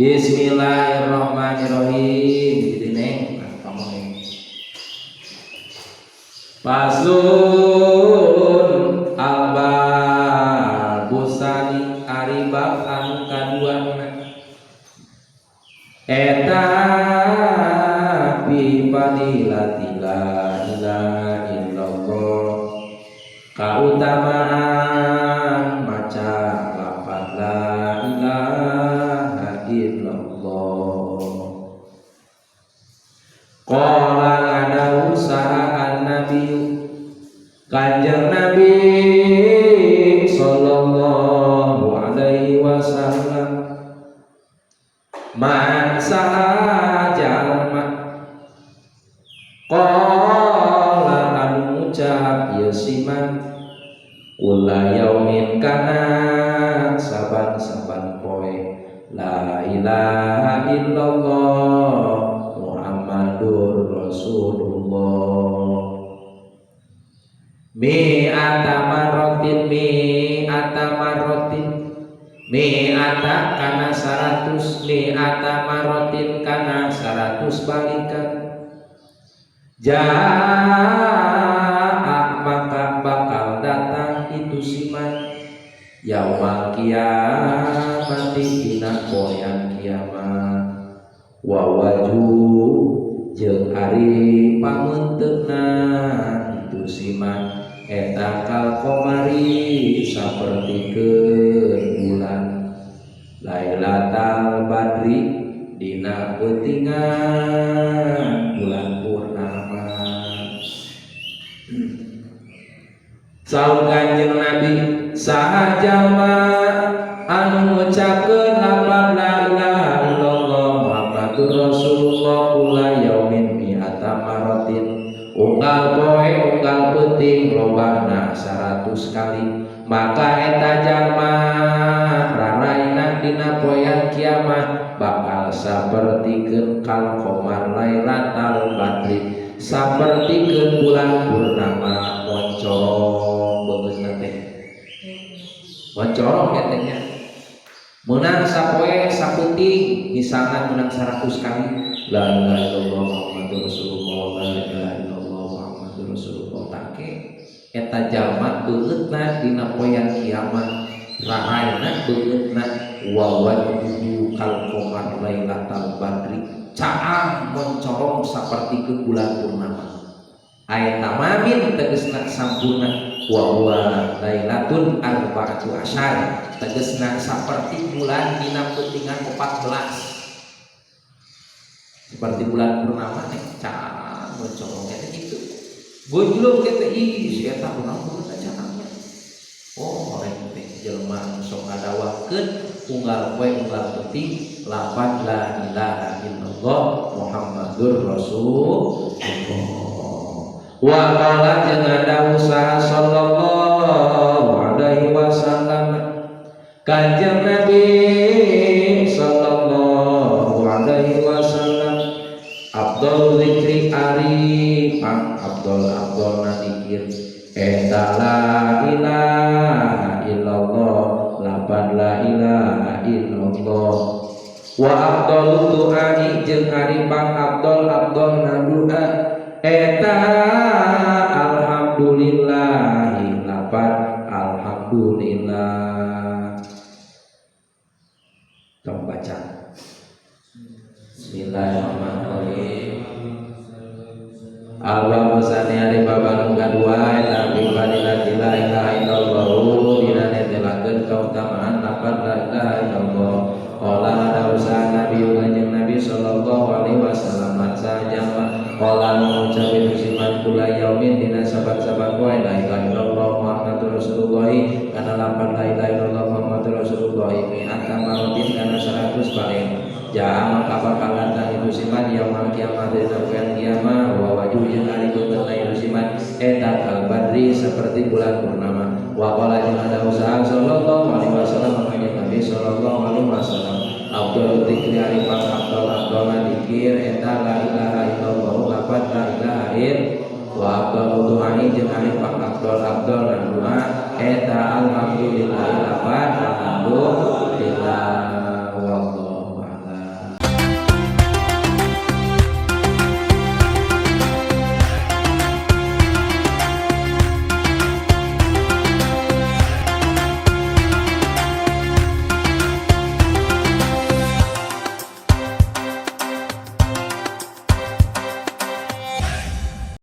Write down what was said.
Bismillahirrahmanirrahim. Gitu neng, kamu neng. Faslun al-babu tsani ari bab anu kaduana eta fi fadilati la ilaha illallah, kautamaan maca lafaz la ilaha illallah. Qala, ngadawuh saha, an-nabi, Kanjeng Nabi sallallahu alaihi wasallam, man, saha jalma, qala, anu ngucap ieu si man, kula yaumin, kana saban-saban poe, la ilaha illallah Muhammadur Rasulullah mi'ata marrotin, mi'ata marrotin, mi'ata kana 100, mi'ata marrotin kana 100 balikan, jaa, maka bakal datang itu si man, yaumal kiamati, dina poean kiamat, wa wajhu, jeung ari pameunteuna itu si man eta kal qomari, sapertikeun bulan, lailatal badri, dina peutingan bulan purnama. Saur Kanjeng Nabi, saha jalma anu ngucapkeun lafaz la ilaha illallah Muhammadur Rasulullah kula yaumin mi'ata maratin, unggal poe unggal peuting lobana 100 kali, maka eta jalma raraina dina poean kiamat bakal sapertikeun kal qomar lailatal badri, sapertikeun bulan purnama moncorong beungeutna teh, moncorong eta nya. Menang sapoe sapeuting misalnya menang 100 kali la ilaha illallah Muhammadur Rasulullah, la ilaha illallah Muhammadur Rasulullah, take eta jalma beungeutna dina poean kiamat, raraina beungeutna wa wajhuhu kal qamar lailatal badri, caang moncorong sapertikeun bulan purnama, ayat tamamin tegesna sampurna, wa huwa lailatun arba'atu asyar, tegesna saperti bulan dina peutingan 14, seperti bulan purnama nih, caang moncorong eta gitu, gojlok eta, ih si eta kunaon beungeutna caangnya. Oh, oleh teh jelema sok ngadawakeun unggal poe unggal peuting lafaz la ilaha illallah Muhammadur Rasulullah. Wa qala, jeung ngadawuh saha, sallallahu alaihi wasallam, Kanjeng Nabi sallallahu alaihi wasallam, afdal zikri, ari pang afdal afdal zikir eta la ilaha illallah, lapan la ilaha illallah, wa afdalu du'ai, jeung ari pang afdal afdal doa eta alhamdulillah, lapan alhamdulillah. Tong baca. Bismillahirrahmanirrahim. Al-babu tsani ari bab anu kadua eta fi fadilati la ilaha illallah, dina netelakeun kautamaan lafaz la ilaha illallah. Qala, dawuh Nabi, Kanjeng Nabi sallallahu alaihi wasallam, man, jalma, qala, ngucap itu si man, kula yaumin, dina saban-saban poe, la ilaha illallah Muhammadur Rasulullah, kana lafaz la ilaha illallah Muhammadur Rasulullah, mi'ata maratin, kana 100 balen, jaa, maka bakal datang itu si man, yaumul kiamat, dina poean kiamat, wa wajuh, jeung ari beungeutna itu si man eta kal badri, seperti bulan purnama. Wa qala, jeung dawuh sallallahu alaihi wasallam, Kanjeng Nabi sallallahu alaihi wasallam, afdal dzikri, ari pang afdal afdal dzikir eta la ilaha illallah, lafaz la ilaha wa afdal du'ai, jeung ari pang afdal afdal doa eta alhamdulillah.